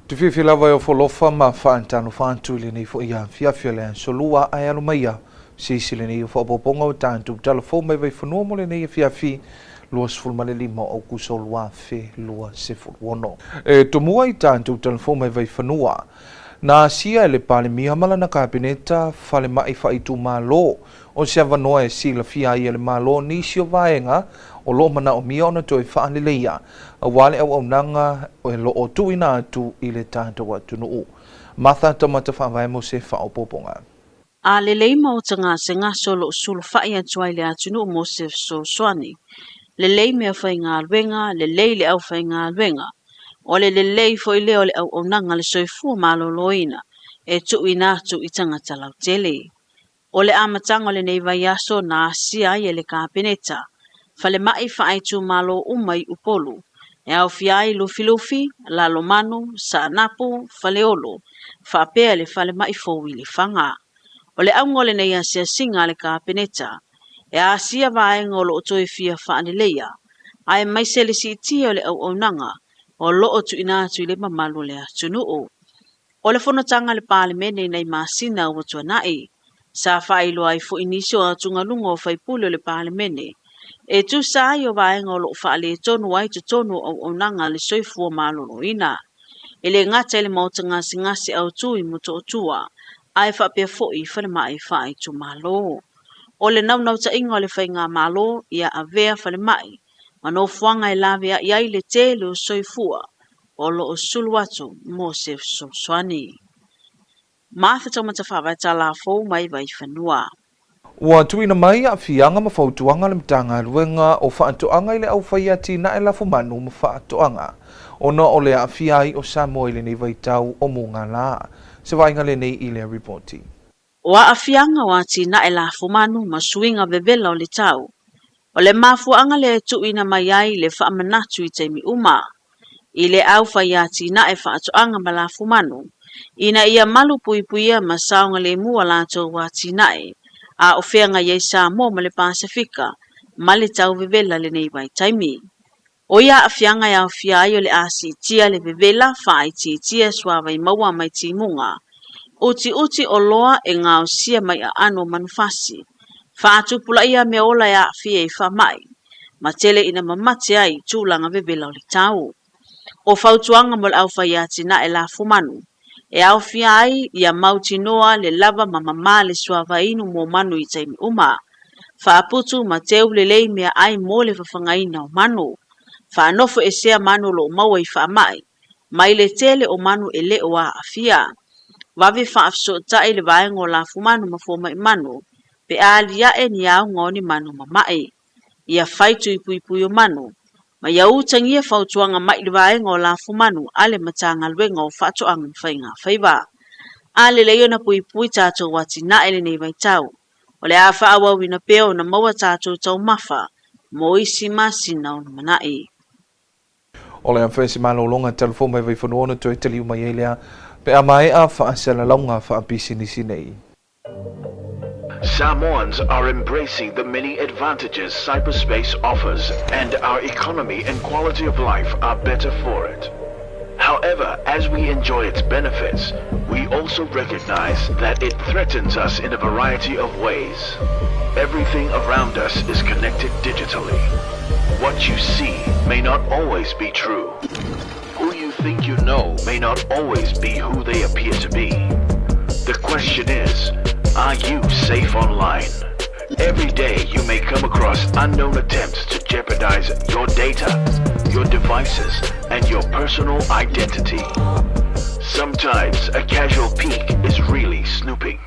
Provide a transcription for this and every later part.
Te fiafia lava e ofoalofa ma faatalofa atu i lenei foi afiafi o le aso Lua ae alo maia se isi lenei o faaopoopoga o tatou tala fou mai Vaifanua mo lenei afiafi 25 o Aokuso 2026. E tomua i tatou tala fou mai Vaifanua, na asia e le Palemia ma lana Kapeneta falemai faaitumalo o se avanoa e silafia ai e le Malo nisi o vaega o loo manaomia ona toe faaleleia auā le auaunaga e loo tuuina atu i le tatou atunuu. Martha Taumata Faavae mo se faaopoopoga. A lelei maota gasegase o loo sulufai atu ai le atunuu mo se fesoasoani. Lelei meafaigaluega, lelei le aufaigaluega. O le lelei foi lea o le auaunaga a le soifua maloloina e tuuina atu i tagata lautele. O le amataga o lenei vaiaso na asia ai e le Kapeneta falemai faaitumalo uma i Upolu, e aofia ai Lufilufi, Lalomanu, Saanapu, Faleolo, faapea le falemai fou i Lefaga. O le auga o lenei asiasiga a le Kapeneta, e asia vaega o loo toe fia faaleleia, aemaise le siitia o le auaunaga o loo tuuina atu i le mamalu o le atunuu. O le fonotaga a le Palemene i nai masina ua tuanai, sa faailoa ai foi nisi o atugaluga o faipule o le Palemene e tusa ai o vaega o loo faaletonu ai totonu o auaunaga a le soifua maloloina. E le gata i le maota gasegase autu i Motootua, ae faapea foi i falemai faaitumalo. O le naunautaiga o le faigamalo ia avea falemai ma nofoaga e laveai ai le tele o soifua o loo sulu atu mo se fesoasoani. Martha Taumata Faavae Tala Fou mai Vaifanua. Ua tuuina mai aafiaga ma fautuaga le Matagaluega o Faatoaga i le aufai atinae lafumanu ma faatoaga ona o le aafia ai o Samoa i lenei vaitau o mugala. Se vaaiga lenei i le ripoti. O aafiaga o atinae lafumanu ma suiga vevela o le tau. O le mafuaaga lea e tuuina mai ai le faamanatu i taimi uma i le aufai atinae faatoaga ma lafumanu ina ia malu puipuia ma saogalemu a latou atinae a o feagai ai Samoa ma le Pasefika ma le tau vevela lenei vaitaimi. O ia aafiaga e aofia ai o le a siitia le vevela faaitiitia suavai maua mai timuga, utiuti oloa e gaosia mai aano o manufasi, faatupulaia meaola e aafia i faamai, ma tele ina mamate ai tulaga vevela o le tau. O fautuaga mo le aufai atinae lafumanu e aofia ai ia mautinoa le lava ma mamā le suavainu mo manu i taimi uma. Faaputu ma teu lelei meaai mo le fafagaina o manu. Faanofo esea manu o loo maua i faamai mai le tele o manu e le o aafia. Vave faafesootai le vaega o lafumanu ma fomai manu pe a aliae ni auga o ni manu mamae. Ia fai tui puipui o manu ma ia utagia fautuaga mai le vaega o lafumanu a le Matagaluega o Faatoaga ma Faiga Faiva. A lelei ona puipui tatou atinae lenei vaitau, o le a faaauauina pea ona maua tatou taumafa mo isi masina o lumanai. O le a faia se malologa tala fou mai Vaifanua ona toe taliu mai ai lea pe a maea faasalalauga faapisinisi nei. Samoans are embracing the many advantages cyberspace offers, and our economy and quality of life are better for it. However, as we enjoy its benefits, we also recognize that it threatens us in a variety of ways. Everything around us is connected digitally. What you see may not always be true. Who you think you know may not always be who they appear to be. The question is, are you safe online? Every day you may come across unknown attempts to jeopardize your data, your devices, and your personal identity. Sometimes a casual peek is really snooping.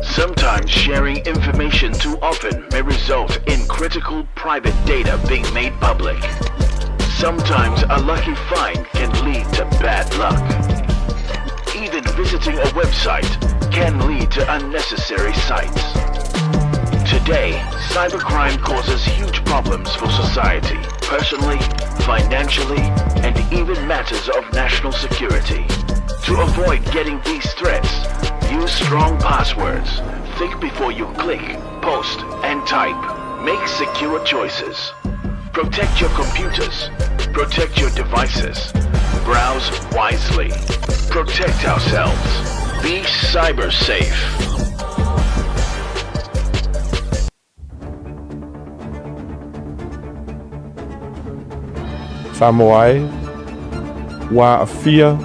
Sometimes sharing information too often may result in critical private data being made public. Sometimes a lucky find can lead to bad luck. Even visiting a website can lead to unnecessary sites. Today, cybercrime causes huge problems for society, personally, financially, and even matters of national security. To avoid getting these threats, use strong passwords. Think before you click, post, and type. Make secure choices. Protect your computers. Protect your devices. Browse wisely. Protect ourselves. Be cyber safe. Samoa e, ua aafia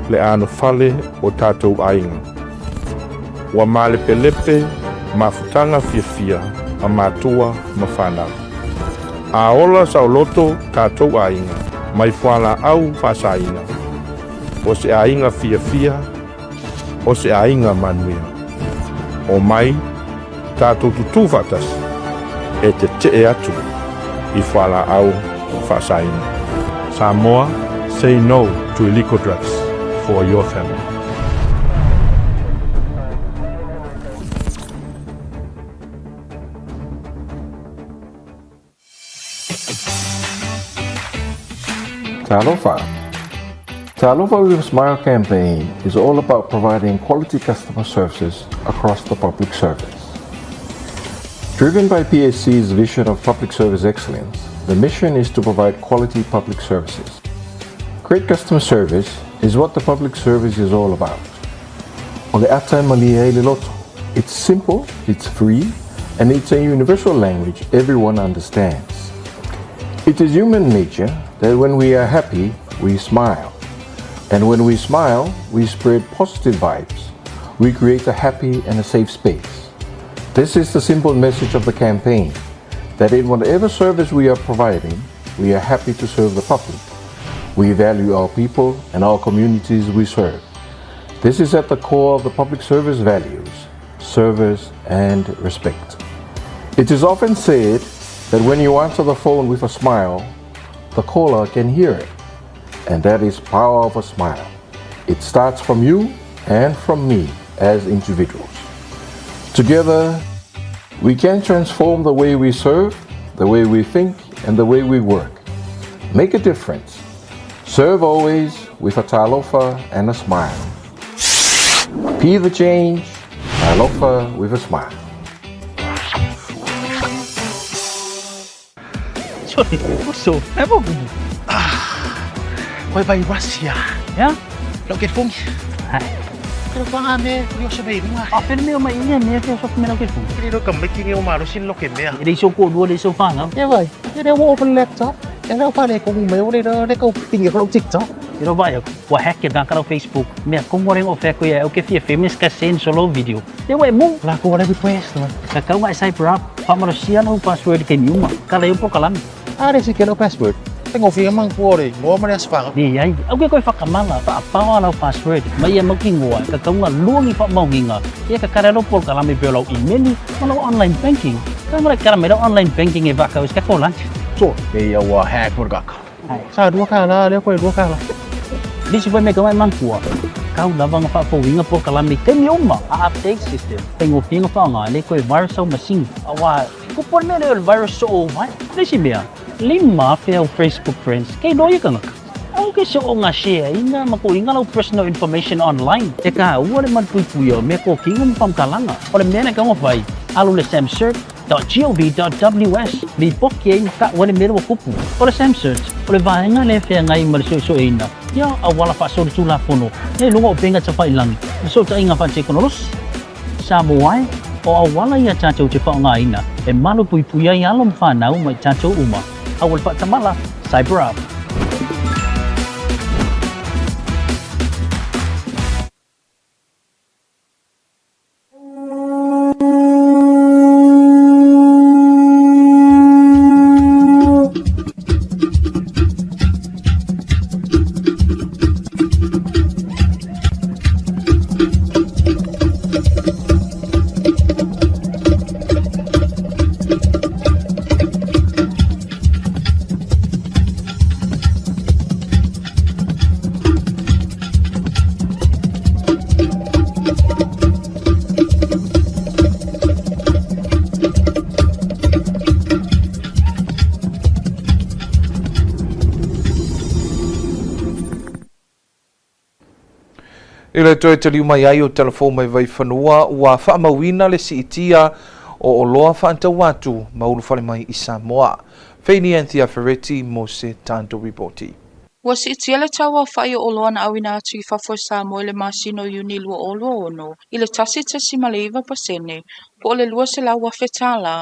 le anofale o tatou aiga. Ua malepelepe mafutaga fiafia a matua ma fanau. A ola saoloto tatou aiga mai fualaau faasaina, o se aiga fiafia, o se aiga manuia. Omai tatou tutū faatasi e tetee atu i fualaau faasaina. Samoa, say no to illegal drugs for your family. Talofa. Talofa with a Smile campaign is all about providing quality customer services across the public service. Driven by PSC's vision of public service excellence, the mission is to provide quality public services. Great customer service is what the public service is all about. O le ata e malie ai le loto. It's simple, it's free, and it's a universal language everyone understands. It is human nature that when we are happy, we smile. And when we smile, we spread positive vibes. We create a happy and a safe space. This is the simple message of the campaign, that in whatever service we are providing, we are happy to serve the public. We value our people and our communities we serve. This is at the core of the public service values, service and respect. It is often said that when you answer the phone with a smile, the caller can hear it. And that is power of a smile. It starts from you and from me as individuals. Together, we can transform the way we serve, the way we think, and the way we work. Make a difference. Serve always with a talofa and a smile. Be the change, talofa with a smile. So, Koe vai Russia. Ya? Lau ke fongi. Hai. Pero pa nga me, yo sa bei runga. A pele mea mai ia mea ke so mea ke fongi. Kiri ro ka meki ni o maro sin lo ke mea. E so ko lua le so whanga. Ye vai. Ye re wo open laptop. Ye re pa le ko me o le re ko pingi ko TikTok. E ro vai, ua hack e kara Facebook. Mea kongo rengo whea koe au ke fia famous ka send solo video. E wai mu. La ko wale request man. Ka kau ngai cyber up. Whamaro sia no password ke niuma. Ka leo po kalami. Are se ke no password. Tengo fia mang kuore, ngoa mare asfanga. Ni ai, au ke koe whakamala, whaapawa lau password. Mai ia mauki ngoa, ka kaunga luangi whaamaunginga. Ia ka karero pol kalami peo lau email, ma lau online banking. Ka mara kara mai lau online banking e whakau is ka ko lunch. So, e ia wa hack por kaka. Sa dua kala, le koe dua kala. Lisi foi me ka mai mangkua. Kau lava nga whaafouinga pol kalami te mi uma a update system. Tengo finga whaanga, le koe virus au machine. Awa, ko por mea leo virus o vai. Lisi mea, lima whea Facebook friends, kei loia kangaka. Au ke se o ngā share inga ma ko inga lau personal information online. Te ka ua le manpui o me ko kinga mpamkalanga. O le mea na kaunga whai, alu le samcert.gov.ws li poki ai ka wale mea wa kupu. O le SAMCERT, o le vaenga le whea ngai ma le soe ina. Ia a wala wha sori tū la fono. Ne lunga o penga tawhai langi. Le so ta inga wha tekonolos. Samoa e, o a wala ia tātou te whaonga ina. E malu pui pui ai alo mwhanau mai tātou uma. A wale whaatamala, cyber up. I le toe taliu mai ai o telefo mai Vaifanua ua whaamauina le siitia o oloa whaantau atu ma ulufale mai i Samoa. Feini Anthea Ferretti mo se tanto ripoti. Ua siitia le tau aofaʻi o oloa na ʻauina atu i fafo e Samoa i le masina o Iuni 2026 i le 1.9% po o le $200,000 tālā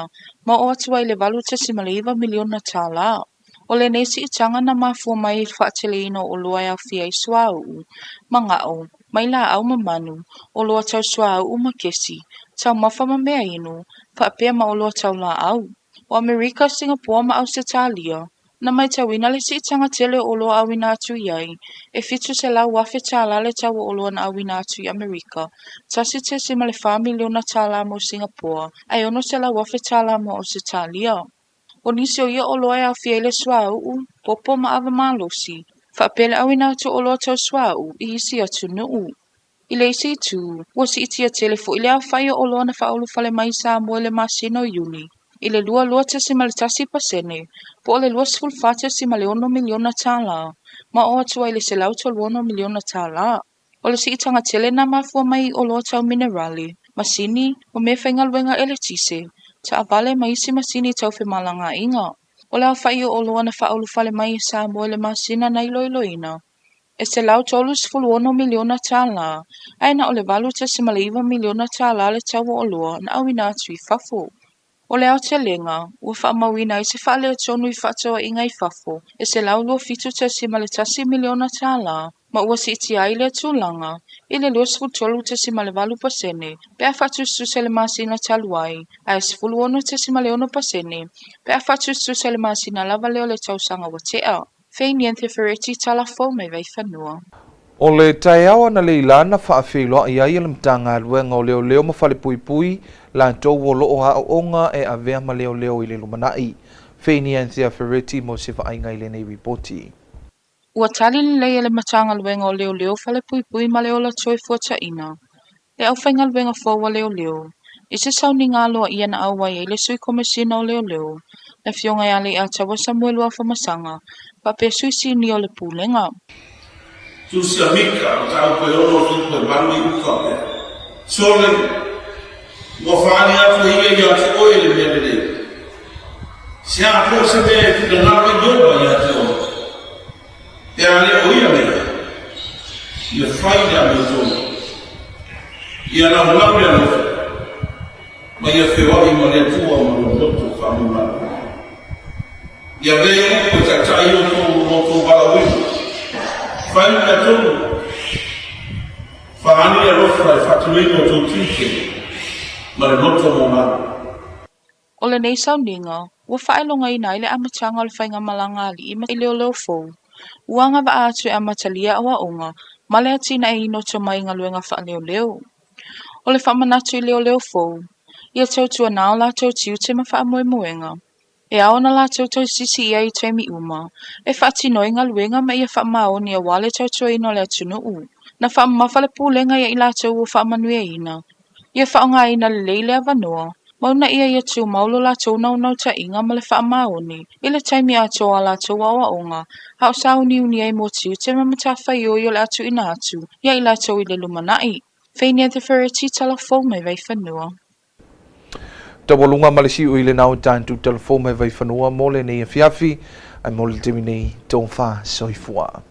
ma oo atu ai i le $8.9 miliona tālā. ʻO lenei siitaga na mafua mai i le faateleina o oloa e aofia ai suauu, maga'o, mailaau ma manu, oloa tau suauu ma kesi, taumafa ma meainu, faapea ma oloa tau laau. ʻO Amerika, Singapoa ma ʻAusetalia, na matauina le siitaga tele o oloa ʻauina atu i ai, e $700,000 tālā le tau o oloa na ʻauina atu i ʻAmerika, $1.4 miliona tālā mo Singapoa, ae $600,000 tālā mo ʻAusetalia. ʻO nisi o ia oloa e aofia ai le suauu, popo ma ʻawa malosi, faapea le ʻauina atu o oloa tau suauu i isi atunuu. I le isi itu, ua siitia tele foʻi le aofaʻi o oloa na faaulufale mai i Samoa i le masina o Iuni i le 22.1% po o le $24.6 miliona tālā ma oo atu ai i le $136 miliona tālā. ʻO le siitaga tele na mafua mai i oloa tau minerale, masini, ma meafaigaluega ʻeletise, taʻawale ma isi masini tau femalagaaiga. ʻO le aofaʻi o oloa na faaulufale mai i Samoa i le masina na iloiloina, e $136 miliona tālā, ae na o le $8.9 miliona tālā le tau o oloa na ʻauina atu i fafo. ʻO le aotelega, ua faamauina ai se faaletonu i fefaatauaiga i fafo e $127.1 miliona tālā ma ua siitia ai lea tulaga i le 23.8% pe a faatusatusa i le masina talu ai, ae 16.6% pe a faatusatusa i le masina lava lea o le tausaga ua tea. Feinian Fereti Tala fou mai Vaifanua. O le taeao analeila na faafeiloai ai e le Matagaluega o Leoleo ma Falepuipui latou o loo aooga e avea ma leoleo i le lumanai. Feinianthea Fereti mo se vaaiga i lenei ripoti. Ua tali lelei e le Matagaluega o Leoleo Falepuipui ma le Ola Toefuataina le aufaigaluega fou a leoleo i se sauniga aloaia na auai ai le Sui Komesina o Leoleo, le Afioga ia Leiataua Samuelu Afamasaga, faapea Sui Sinia o le Pulega. Tusi a Mika, mataupu e 6, 7 8 i uka o mea. Sole, ua faaali atu e ia iā te oe le mea lelei. Se a po se mea e finagalo ai Ioba iā te oe, pe a le o ia mea, ia fai le amiotonu, ia laulau le alofa, ma ia feoai ma le Atua ma lou loto faamaualalo. Ia avea ia upu e taitai ai outou ma outou valaauina. Fai le mea tonu, faaali le alofa i le faatinoina o outou tiute ma le loto maualalo. ʻO lenei sauniga, ua faailogaina ai le amataga o le faigamalaga a alii ma leoleo fou. Ua agavaa atu e amatalia aoaoga ma le atinaeina o tomai i galuega faaleoleo. ʻO le faamanatu i leoleo fou, ia tautuanā o latou tiute ma faamoemoega. E ao ona latou tausisi i ai i taimi uma, e faatino ai galuega ma ia faamaoni aua le tautuaina o le atunuu. Na faamamafa le pulega ia i latou ua faamanuiaina, ia faaaogaina lelei le avanoa, ma uunaia ia tumau lo latou naunautaiga ma le faamaoni i le taimi atoa o a latou aoaoga a o sauniuni ai mo tiute ma matafaioi o le a tuuina atu ia i latou i le lumanai. Feinia te Fereti Tala fou mai Vaifanua. Taualuga ma le siu i lena o tatou tala fou mai Vaifanua mo lenei afiafi, ae mo le taimi nei, tofa soifua.